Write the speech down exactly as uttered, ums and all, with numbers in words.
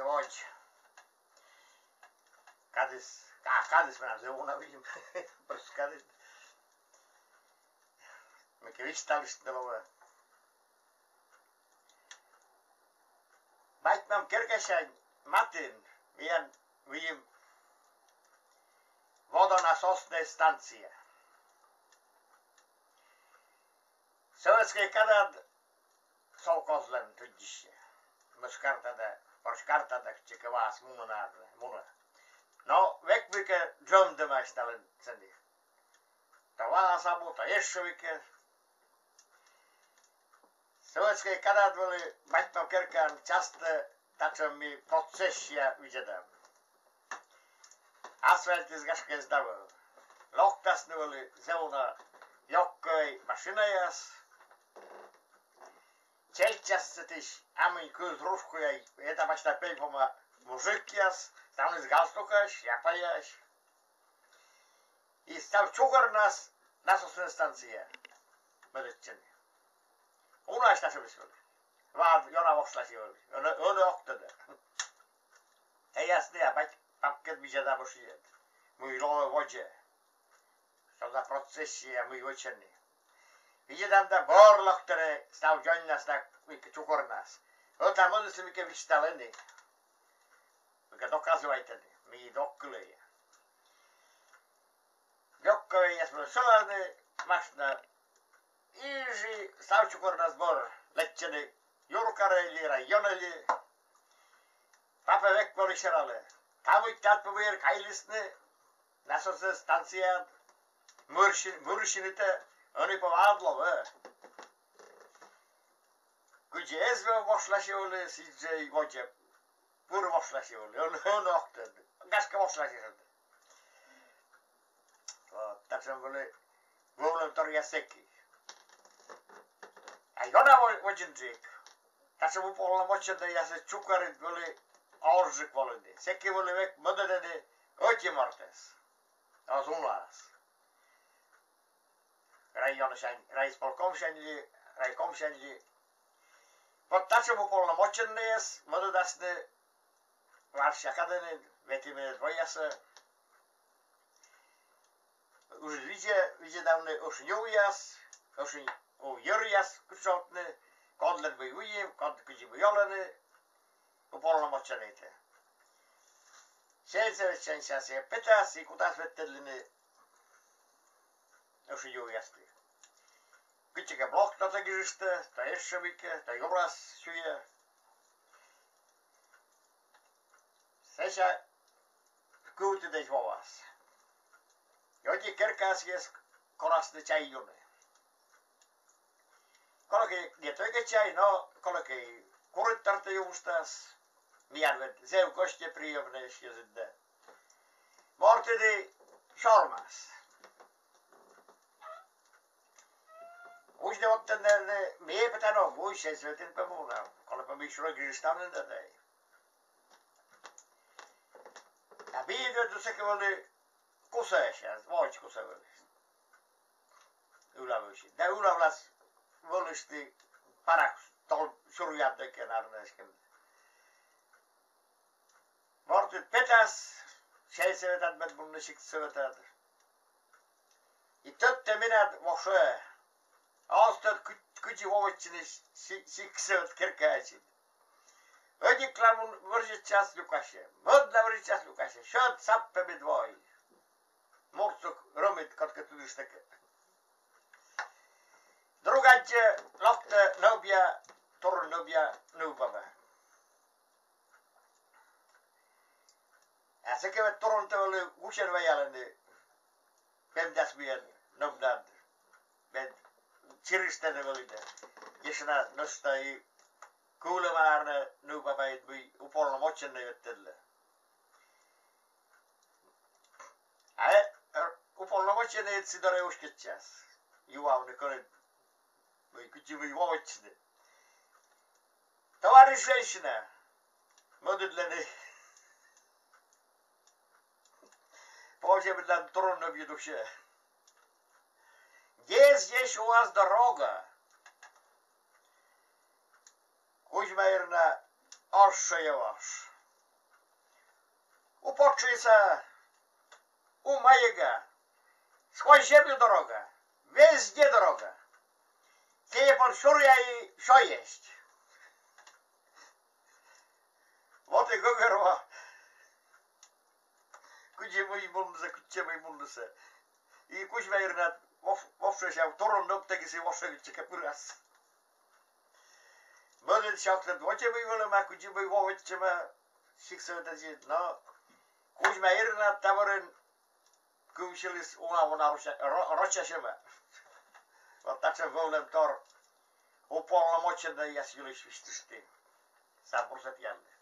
Водз. Кадыс, а, кадыс менам зэв уна выйым. Просто кадыс. Мыйкӧ висьталыштны лоӧ. Бать-мам керкасянь матын миян выйым водонасосная станция. Советскӧй кадад совхозлӧн тӧддьыссьӧ. Мӧс карта да, пӧсь карта да, кытчӧкӧ ваас мунӧ, наверно, мунӧ. Но век мыйкӧ джӧмдӧмаӧсь налӧн сэні. То ваас абу, то ещӧ мыйкӧ. Советскӧй кадад вӧлі бать-мам керкаын частӧ татшӧм ми процессия видзӧдам. Асфальтыс, гашкӧ, эз на вӧв. Локтасны вӧлі зэв уна лёгкӧй машинаяс. Чеччасны сэтысь, а мый кыз рушкуя, эта пасьта пельпом мужикъяс, ставныс галстукъясӧ, шляпаясӧ. И став чукӧрнас насосная станция мӧдӧдчӧны. Унаысь татшӧмыс вӧлі. Ваад ёна вошла сійӧ вӧлі. Ӧні, ӧні ог тӧдӧ. Тайӧ ясная, бать-папкӧд видзӧдам ӧшиньыд. Мый лоӧ водзӧ. Что за процессия, мый вӧчӧны. Видзӧдам да, бӧр локтӧны став дзоньнас да мыйкӧ чукӧрнас. Ӧта-мӧдыс мыйкӧ висьталӧны. Мыйкӧ доказывайтӧны, мый ог кылӧй. Лёгкӧйяс вӧлі сылӧны машина. И жӧ став чукӧрнас бӧр лэччӧны юркарӧ ли, районӧ ли. Папӧ век вӧлі сералӧ. Та мый тат пӧ мыйӧн кайлісны, насосная станцияад мырсин-, мырсинытӧ, ӧні пӧ ваад лоӧ. Кыдзи эз вӧв вошла сійӧ вӧлі, сідзжӧ и водзӧ. Пыр вошла сійӧ вӧлі. Ӧні, ӧні ог тӧд. Гашкӧ, вошла сійӧ. Вот, татшӧм вӧлі вӧвлӧмторъяс сэки. А ёна во-, водзынджык татшӧм уполномоченнӧйясыд чукӧрыд вӧлі озджык волыны. Сэки вӧлі век мӧдӧдӧны ӧти мортӧс. Оз унаас. Районсянь, райисполкомсянь ли, райкомсянь ли. Вот татшӧм уполномоченнӧйяс мӧдӧдасны варчча кадӧ нин, ветымынӧд воясӧ. Ыджыд видзӧ-, видзӧдавны ӧшинь увъяс, ӧшинь ув йӧръяс кытшовтны, кодлӧн мый выйым, код кыдзи мый олӧны, уполномоченнӧйтӧ. Сельсоветсянь сэсся петас и кутас ветлыны ӧшинь увъясті. Кытчӧкӧ блокнотӧ гижыштӧ, то ещӧ мыйкӧ, то юрас сюйӧ. Сэсся кывтыдӧдз вовас. И ӧти керкасӧ корасны чай юны. Колӧкӧ, не только чай, но колӧкӧ курыд тыртӧ юыштас. Миян ведь зэв гостеприимнӧйӧсь йӧзыд да. Мортыд и сёрмас. Узьны вот тэн, наверно, ми пӧ тэн ог уж, сельсоветын пӧ мунам. Колӧ пӧ ми шурӧ гижыштам нин да тай. А пиыд сэки вӧлі кусӧ, сейчас, водз кусӧ вӧлі. Ылавлысь. Да ылавлас вӧлі ті парак тол сюръяд да кӧ, наверно, эськӧ. Мортыд петас сельсоветад мед мунны сиктсоветад. И тӧдтӧ менам вошӧ. А оз тӧд, кы-, кыдзи вовӧдчыны си-, сиктсовет керкасянь. Ӧдиклан мун вӧрзьӧдчас, люкасьӧ. Мӧдлан вӧрзьӧдчас, люкасьӧ. Сьӧд саппӧ мед вой. Муртсук рӧмыд кодкӧ тыдыштӧ кӧ. Друг аддзӧ, локтӧ нӧбъя, турун нӧбъя нывбаба. А сэки ведь турунтӧ вӧлі гусьӧн ваялӧны, пемдас мыйӧн нӧбнад, мед чирыштӧны вӧлі да. Ещӧ на нӧшта и кывлӧма, наверно, нывбабаыд, мый уполномоченнӧй ветлӧдлӧ. А э, уполномоченнӧй сы дорӧ уськӧдчас юавны, кӧні мый, кыдзи мый вовӧдчыны. Товарищ женщина, мӧдыдлӧны. Позьӧ, мыйла турун нӧбйыд усьӧ. Где здесь у вас дорога? Кузьма Ирна, оз шӧйӧвош. У Почуйса, у Майега, сквозь землю дорога, везде дорога. Кеепон шурья и шо есть. Вот и гӧгӧрво. Кыдзи мый мунны, кыдзи мый мунны. И Кузьма Ирнат вов-, вовшӧ ся турун нӧбтігіс и вовшӧ кыдзикӧ пырас. Мӧдӧд сяктӧд водзӧ мый вӧлӧма, кыдзи мый вӧвтчӧма, сиктсӧ ӧтӧдзыс, но Кузьма Ирнат та бӧрын кывсьыліс уна-уна роча-, ро-, рочасьӧмӧ. Вот татшӧм вӧвлӧмтор уполномоченнӧйяс йылысь висьтышті. Сам бурсӧ тіянлы.